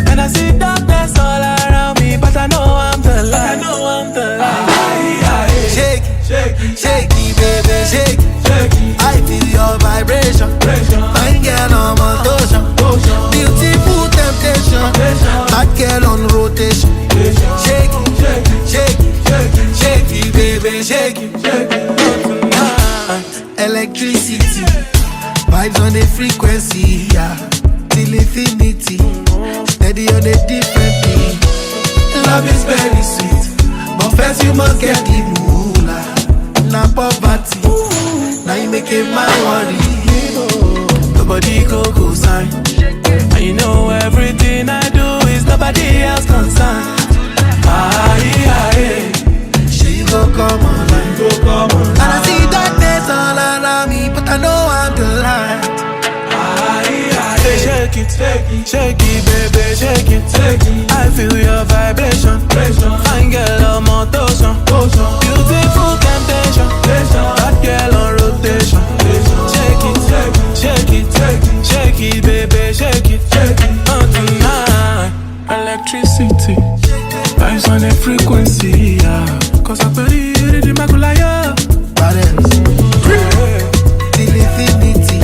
And I see darkness all around me, but I know I'm the light. I know I'm the light. Aye, aye. Shake it, shake it, shake it, baby, shake it. Shake it. I feel your vibration. Vibration. Fine girl on my torsion. Torsion. Beautiful temptation. Temptation. Hot girl on rotation. Rotation. Shake it, shake it, shake it, shake it, shake it, baby, shake it. Electricity, vibes on a frequency, yeah. Till infinity, steady on a different beat. Love is very sweet, but first you must get the moolah. Na poverty, now you make a man worry. Nobody go go sign. And you know everything I do is nobody else concern. Aye, aye. She go come online. Go come online. And I see darkness all around me, but I know I'm the light. Aye, aye. Shake it, shake it, shake it, baby, shake it, shake it. I feel your vibration. Vibration. Fine girl on my torsion. Torsion. Beautiful temptation. Temptation. Hot girl on rotation. Rotation. Shake it, shake it, shake it, shake it, shake it, baby, shake it, shake it. Not tonight. Electricity, vibes on a frequency, yeah. Cause I believe in the Makulaya. Balance. Till infinity.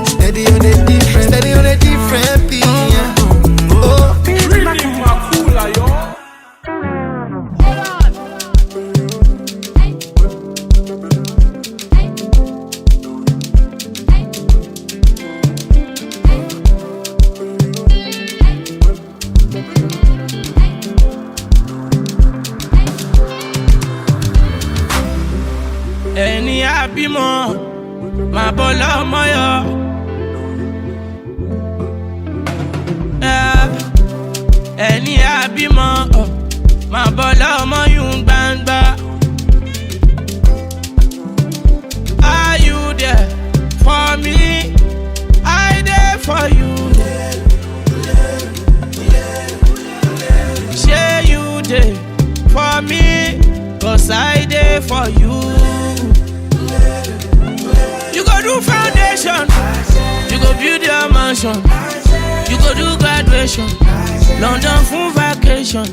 Steady on a different, steady on a different beat, yeah. Oh, ẹni àbímọ máa bọ́ lọ́mọ yọ. Yeah. Ẹni àbímọ ọ̀, máa bọ́ lọ́mọ yún gbangba. Are you there for me? I there for you. Shey you dey for me? 'Cause I dey for you. You go do foundation, you go build your mansion, you go do graduation, London fún vacation,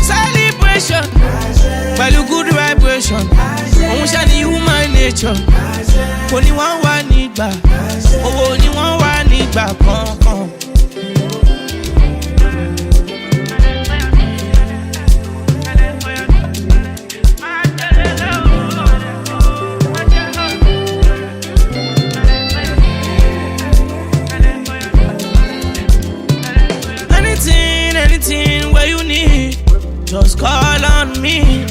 celebration, pẹ̀lú good vibration. Òun ṣe ni human nature. Kò ní wọ́n wà nígbà, owó ni wọ́n wà nígbà kankan. Anything, anything where you need, just call on me.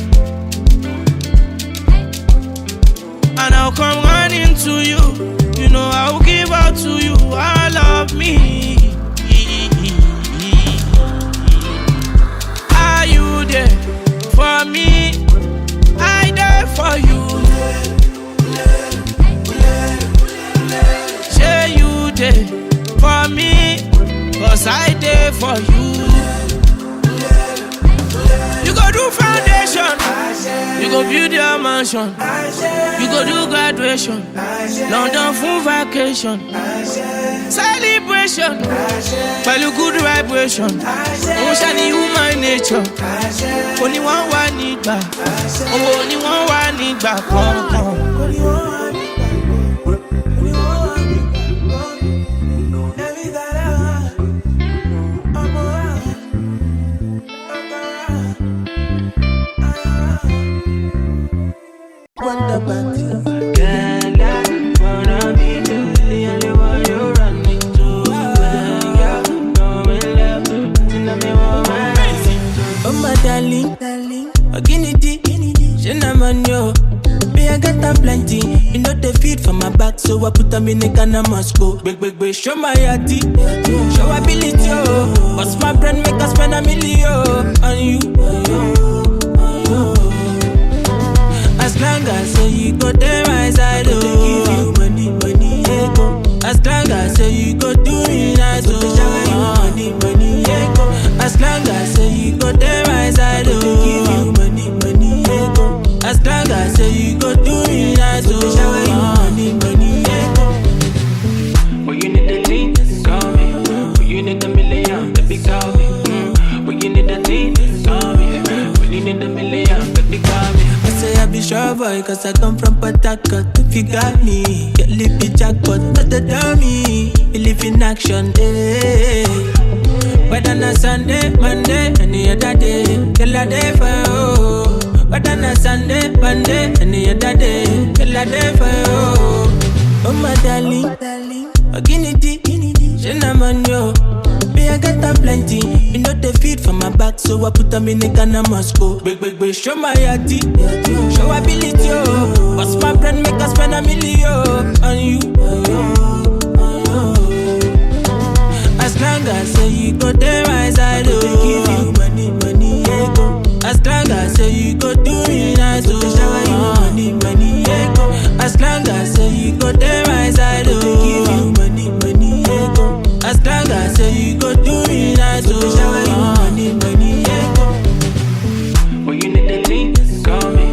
And I'll come running to you. You know I'll give out to you all of me. Are you there for me? I there for you. Shey you dey for me? 'Cause I dey for you. You go do foundation, you go build your mansion, you go do graduation, London fún vacation, celebration, pẹ̀lú good vibration. Òun ṣe ni human nature. Kò ní wọ́n wà nígbà, owó ni wọ́n wà nígbà kankan. Oh my darling, darling, Oginidi, Shinaman yo. Me, I got am plenty. You know they feed for my back, so I put am in a Ghana must go. Big, big, big, show my yati, show ability, oh. Bust my brain, make us spend a million on you. As long as say you go there, my side, oh. Give you money, money, yeah, go. As long as say you go do me nice, oh. Shower you money, money, yeah, go. As long as say you go there, my side, oh. Give you money, money, yeah, go. As long as say you go do me nice, oh. Shower you money, money, yeah, go. But you need the thing, call me. But you need a million, baby, call me. Mm. But you need the thing, call me. But you need a million, baby, call me. I say I be sure boy, 'cause I come from Port Harcourt. If you got me, get lippy jackpot, not the dummy. Believe in action, eh. Whether na Sunday, Monday, any other day, girl, I there for you. Whether na Sunday, Monday, any other day, girl, I there for you. Oh my darling, darling, Oginidi, Shinaman yo. Me, I got am plenty. You know they feed for my back, so I put am in a Ghana must go. Big, big, big, show my yati, show ability, oh. Bust my brain, make us spend a million on you. As long as say you go there, my side, oh. Give you money, money, yeah, go. As long as say you go do me nice, oh. Shower you money, money, yeah, go. As long as say you go there, my side, oh. Give you money, money, yeah, go. As long as say you go do me nice, oh. Shower you money, money, yeah, go. When you need a thing, call me.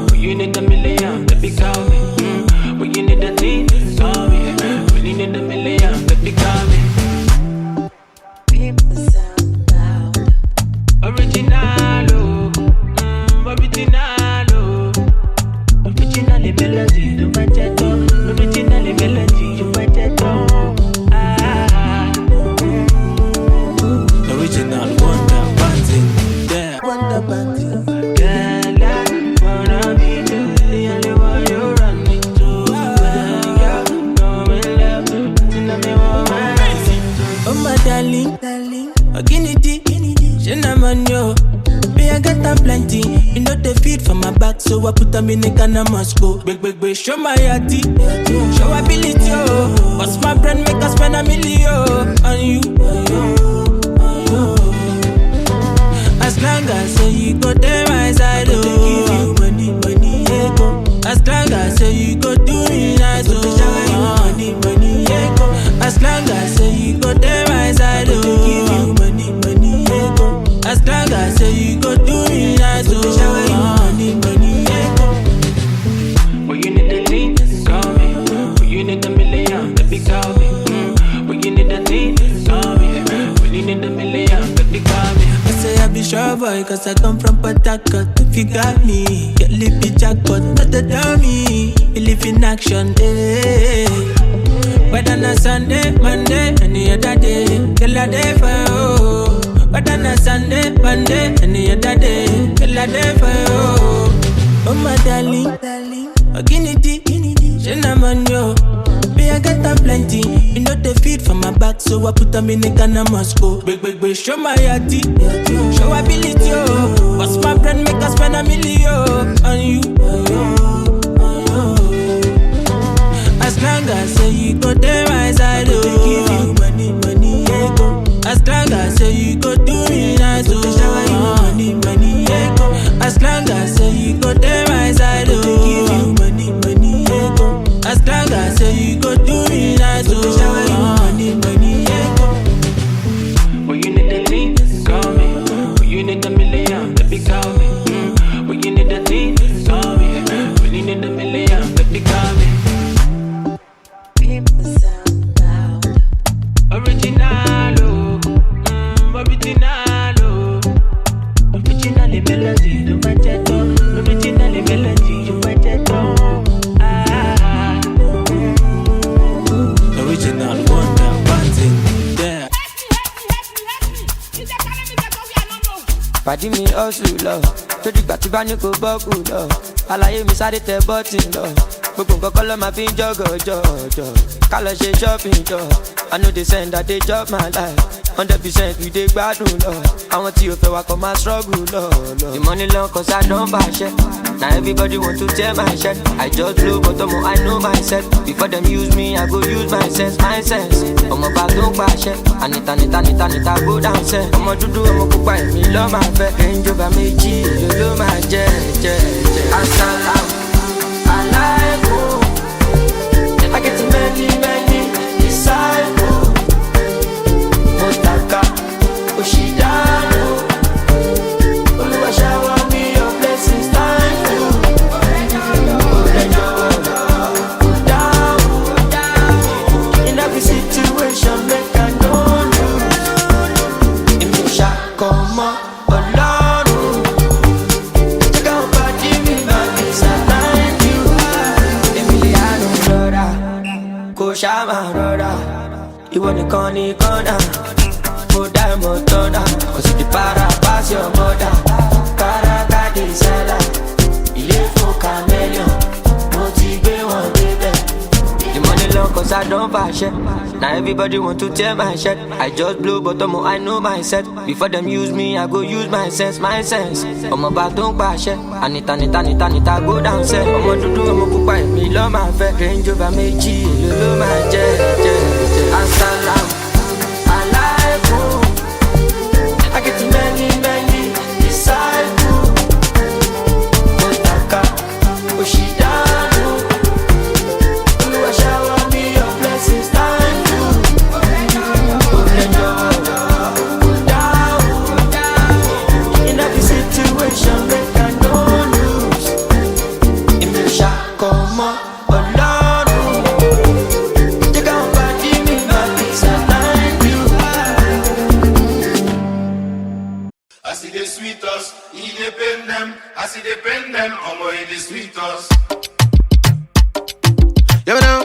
When you need a million, baby, call me. Mm. When you need a thing, call me. When you need a million, baby, call me. People sound loud. Original, oh. Mm, original, oh. Original melody, you might get on. Original melody, you might get on. Ah. Original wonder, one thing, yeah. Wonder, one thing. Girl, I wanna be the only one you run me to. Yeah, come in love, nothing that me want. Oh my darling, darling, Oginidi, Shinaman yo. Me, I got am plenty. You know they feed for my back, so I put am in a Ghana must go. Big, big, big, show my yati, show ability, oh. Bust my brain, make us spend a million on you. I say you go there my side, oh. Give you money, money, ego. As long as say you go do me nice, oh. Shower you money, money, ego. As long as say you go there my side, oh. Give you money, money, ego. As long as say you go do me nice, oh. Shower you money, money, ego. When you need a thing, call me. When you need a million, baby, call me. Mm. When you need a thing, call me. When you need a million, baby, call me. I say I be sure boy, cause I come from Port Harcourt. If you got me, girl, if you jackpot, not a dummy. Believe in action, eh. Whether na Sunday, Monday, any other day, girl, I dey for you. Whether na Sunday, Monday, any other day, girl, I dey for you. Oh my darling, Oginidi, she na man yo. Me, I get am plenty. You know they feed for my back, so I put am in a Ghana must go. Big, big, big, show my yati, show ability, oh. Bust my brain, make us spend a million on you. As long as say you go there my side, oh. Give you money, money, ego. As long as say you go do me nice, oh. Shower you money, money, ego. As long as say you go there my side, oh. Give you money, money, ego. As long as say you go do me nice, oh. Shower you money, money, ego. When you need a thing, call me. When you need a million, baby, call me. Mm. When you need a thing, call me. When you need a million, baby, call me. People sound loud. Original, oh, mm, original, oh. Original melody, you might get on. Original melody, you might get on. Ah. Original wonder, one thing, yeah. Pàdí mi hustle lọ, tó dìgbà tí bá ní kò bọ́kù lọ. Àlàyé mi sáré tẹ bọ́tì lọ. Gbogbo nǹkan kọ́ ló máa fi ń jọ́gọ̀ jọ́jọ́. Ká lọ ṣe shopping jọ. I no dey send, I dey chop my life. Hundred percent we dey gbádùn lọ. Àwọn tí o fẹ́ wa kọ́ máa struggle lọ lọ. The money long cause I don fàṣẹ. Na everybody want to tear my shirt. I just blow but ọmọ I know myself. Before dem use me, I go use my sense, my sense. Ọmọ bá tó ń pàṣẹ. Anita, Anita, Anita, Anita, go down, sir. Ọmọ dúdú, ọmọ pupa, èmi ló máa fẹ́. Range Rover méjì, èlò ló máa jẹ́, jẹ́, jẹ́. Asalaam alaikum. I get many, many disciples. Mo tàka, ó ṣì dànù. Olúwa shower me your blessings, thank you. Ó rẹjọ, ó dáhùn. In every situation, make I no lose. Èmi ò ṣàkọmọ Ọlọ́run. Jẹ́ káwọn pàdé mi máa fi ṣàtàǹkì. Èmi lè àánú rọra, kò ṣáà máa rọra. Ìwọ nìkan ni kọ́nà, mo dá ìmọ̀ tọ́nà. Cause you dey para pass your mother. Káraká dey sálà, ilé fún chameleon, mo ti gbé wọn débẹ̀. The money long cause I don fàṣẹ. Na everybody want to tear my shirt. I just blow but ọmọ I know myself. Before dem use me, I go use my sense, my sense. Ọmọ bá tó ń pàṣẹ. Anita, Anita, Anita, Anita, go down, sir. Ọmọ dúdú, ọmọ pupa, èmi ló máa fẹ́. Range Rover méjì, èlò ló máa jẹ́, jẹ́, jẹ́. Asalaam alaikum. I get many, many disciples. Mo tàka, ó ṣì dànù. Olúwa shower me your blessings, thank you. Ó rẹjọ, ó dáhùn. In every situation, make I no lose. Èmi ò ṣàkọmọ Ọlọ́run. Jẹ́ káwọn pàdé mi máa fi ṣàtàǹkì. As e dey sweet us, e dey pain dem. As e dey pain dem, omo, e dey sweet us. Yeah, now.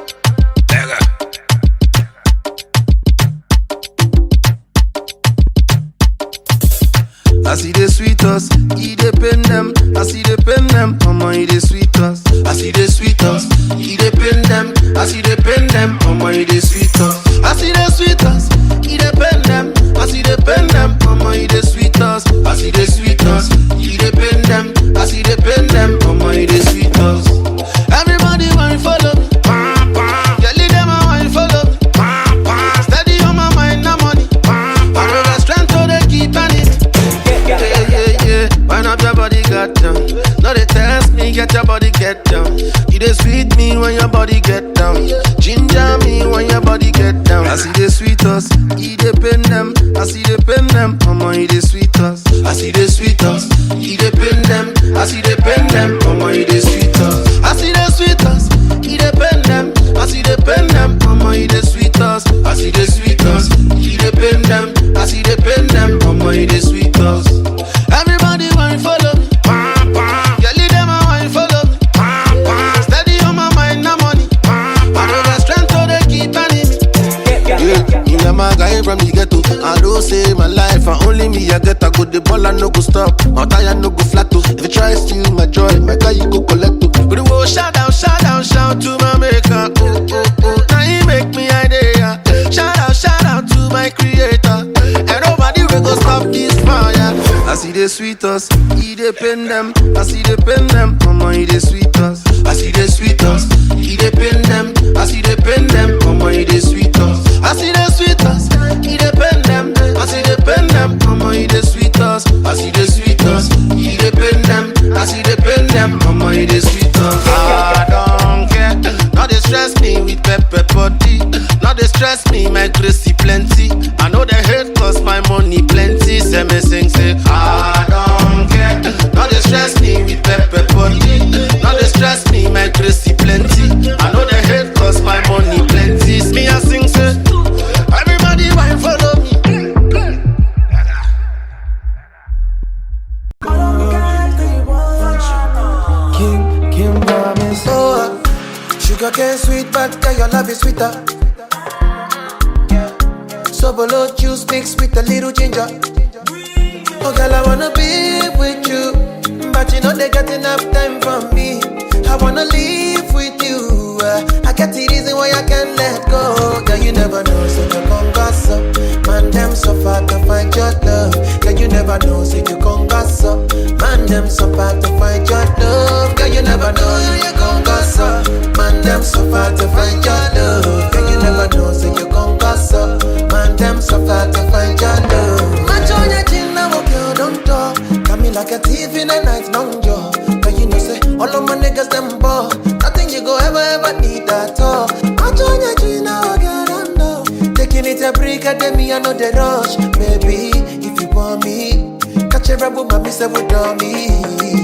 As e dey sweet us, e dey pain dem. As e dey pain dem, omo, e dey sweet us. As e dey sweet us, e dey pain dem. As e dey pain dem, omo, e dey sweet us. As e dey sweet us, e dey pain dem. As e dey pain dem, omo, e dey sweet us. As e dey sweet us, e dey pain dem. As e dey pain dem, omo, e dey sweet us. Everybody want follow me. Girl, dem a want follow me. Steady on my mind, na money. I know the strength to dey keep on it. Yeah, yeah, yeah, yeah. Turn up your body, get down. No, they test me, get your body, get down. You dey sweet me when your body get down. Ginger me when your body get down. As it dey sweet us, it dey pain them. As it dey pain them, omo, it dey sweet us. As it dey sweet us, it dey pain them. As it dey pain them, omo, it dey sweet us. As it dey sweet us, it dey pain them. As it dey pain them, omo, it dey sweet us. As it dey sweet us, it dey pain them. As it dey pain them, omo, it dey sweet us. Everybody wine follow me. Pam, pam. Girl, you dem a wine follow me. Pam, pam. Steady on my mind, no money. Pam, pam. I know the strength to dey keep enemy. Yeah, you know my guy from the ghetto. I don't say my life, I only me I get. I go the ball, I no go stop. My tire no go flat too. If you try steal my joy, my guy you go collect too. But the world shout out, shout out, shout to my maker. Oh, oh, oh, now he make me idea. Shout out, shout out to my creator. And nobody will go stop this fire. As it dey sweet us, it dey pain them. As it dey pain them, omo, it dey sweet us. As it dey sweet us, it dey pain them. As it dey pain them, omo, it dey sweet us. As it dey sweet us, it dey pain them. As it dey pain them, omo, it dey sweet us. As it dey sweet us, it dey pain them. As it dey pain them, omo, it dey sweet us. I don't care. No dey stress me with pepper body. No dey stress me, my crazy plenty. I know they hate cause my money plenty. Say me sing, say, I don't care. No dey stress me with pepper body. No dey stress me, my crazy plenty. I know they hate cause my money plenty. Me I sing, say, everybody wine follow me. King, King promise. Oh, sugar cane sweet, but girl, your love is sweeter. Sobolo juice mixed with a little ginger. Oh, girl, I wanna be with you, but you know they got enough time for me. I wanna live with you. Uh, I got the reason why I can't let go. Girl, you never know, so you come gas up. Man, them so far to find your love. Girl, you never know, so you come gas up. Man, them so far to find your love. Girl, you never know, you come gas up. Man, them so far to find your love. Girl, you never know, so you come gas up. Man, them so far to find your love. Match on your chin, now, girl, don't talk. Got me like a thief in the night, long jaw. But you know, say, all of my niggas, them ball. Nothing you go ever, ever need at all. I join your G now, girl, I know. Taking it a break, I tell me I know the rush. Baby, if you want me, catch a rebel, mommy, say, with me.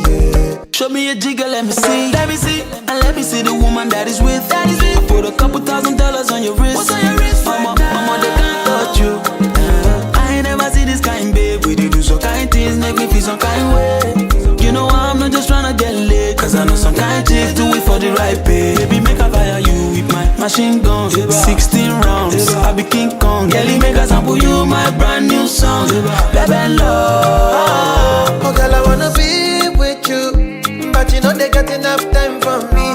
Yeah. Show me a jigger, let me see. Let me see. And let me see the woman that is with. That is with. I put a couple thousand dollars on your wrist. What's on your wrist? Mama, right now? Mama, they can't touch you. Uh, I ain't never see this kind, babe. We dey do some kind things, make me feel some kind way. You know I'm not just tryna get laid, cause I know some kind chicks do it for the right pay. Baby, make I fire you with my machine gun. sixteen rounds, I be King Kong. Girl, make I sample you my brand new song. Baby, love. Oh, girl, I wanna be with you, but you know they got enough time for me.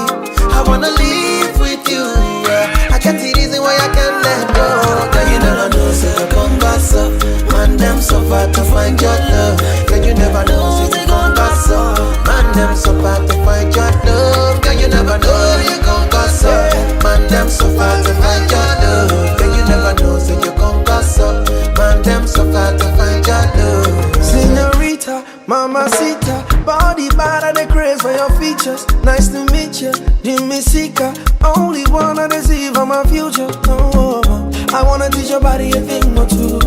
I wanna live with you. Uh, I got the reason why I can't let go. Girl, you never know, so you come gas up. Man, them so far to find your love. Girl, you never know, so you come gas up. Man, them so far to find your love. Girl, you never know, you come gas up. Man, them so far to find your love. Girl, you never know, so you come gas up. Man, them so far to find your love. Senorita, Mamacita, body bad, I dey craze for your features. Nice to meet you, Jimmy Seeker. Only one I deceive for my future. Oh, I wanna teach your body a thing or two.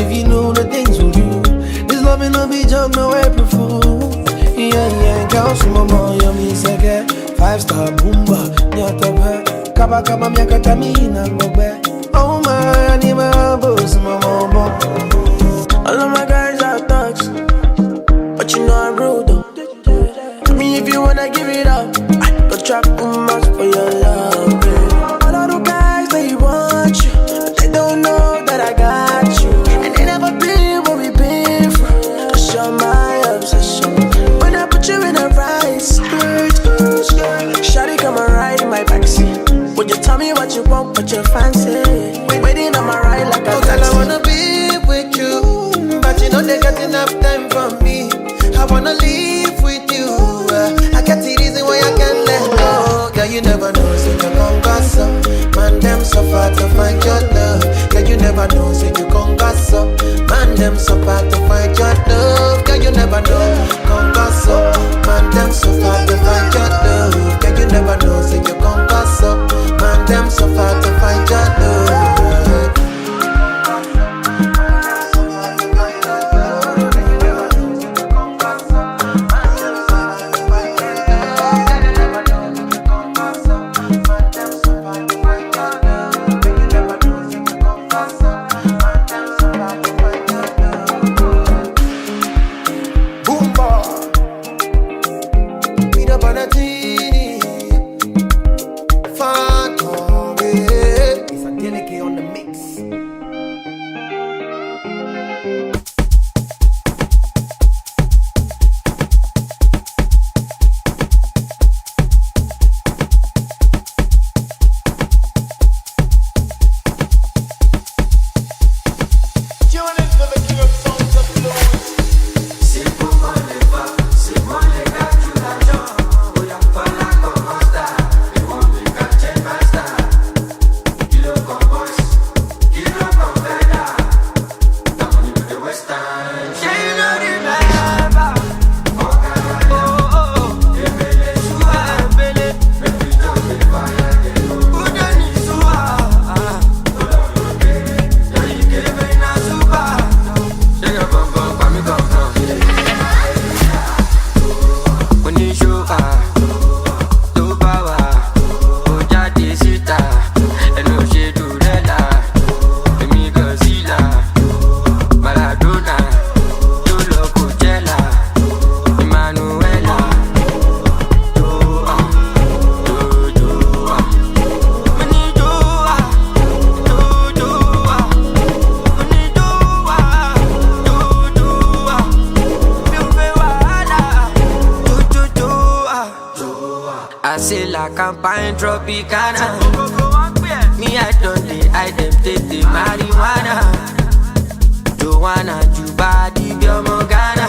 If you know the things we do, this love ain't no be joke, no April Fool. Yeah, yeah, girl, some more, yummy, second. Five star boomba, nyata, kaba kaba, miakata, mina, ngogbe. Oh my, animal, boss, mama, mama. All of my guys are thugs, but you know I'm rude though. I mean, if you wanna give it up, I go trap woman for your love. Yeah. All of the guys they want you, they don't know that I got you, and they never been where we been from. Cause you're my obsession. When I put you in a right spirit, shawty come and ride in my backseat. Would you tell me what you want, what you fancy? Waiting on my ride like a taxi. Oh, girl, I wanna be with you, but you know they got enough time for me. I wanna live with you. Uh, I got the reason why I can't let go. Girl, you never know, so you come gas up. Man, them so far to find your love. Girl, you never know, so you come gas up. Man, them so far to find your love. Girl, you never know. Say la campagne Tropicana. Me, I don't dey hide them, take the marijuana. Joanna, Juba, Dibia, Morgana.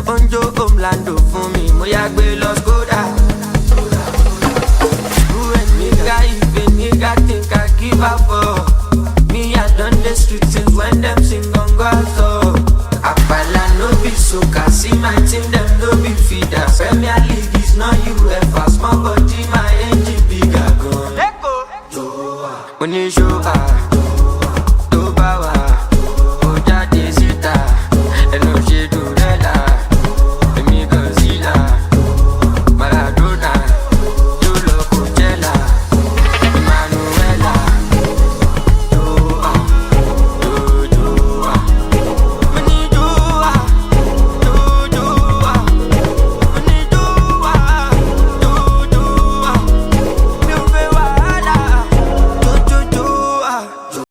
Onjo, Omlando, for me, Moyagbe, Los Goda. Who a nigga, if a nigga think I give up for me, I done the street since when them sing on God so. Apala no be soca, see my team, them no be feeder. Premier League is not U F A, small body, my engine bigger gun. When you show up,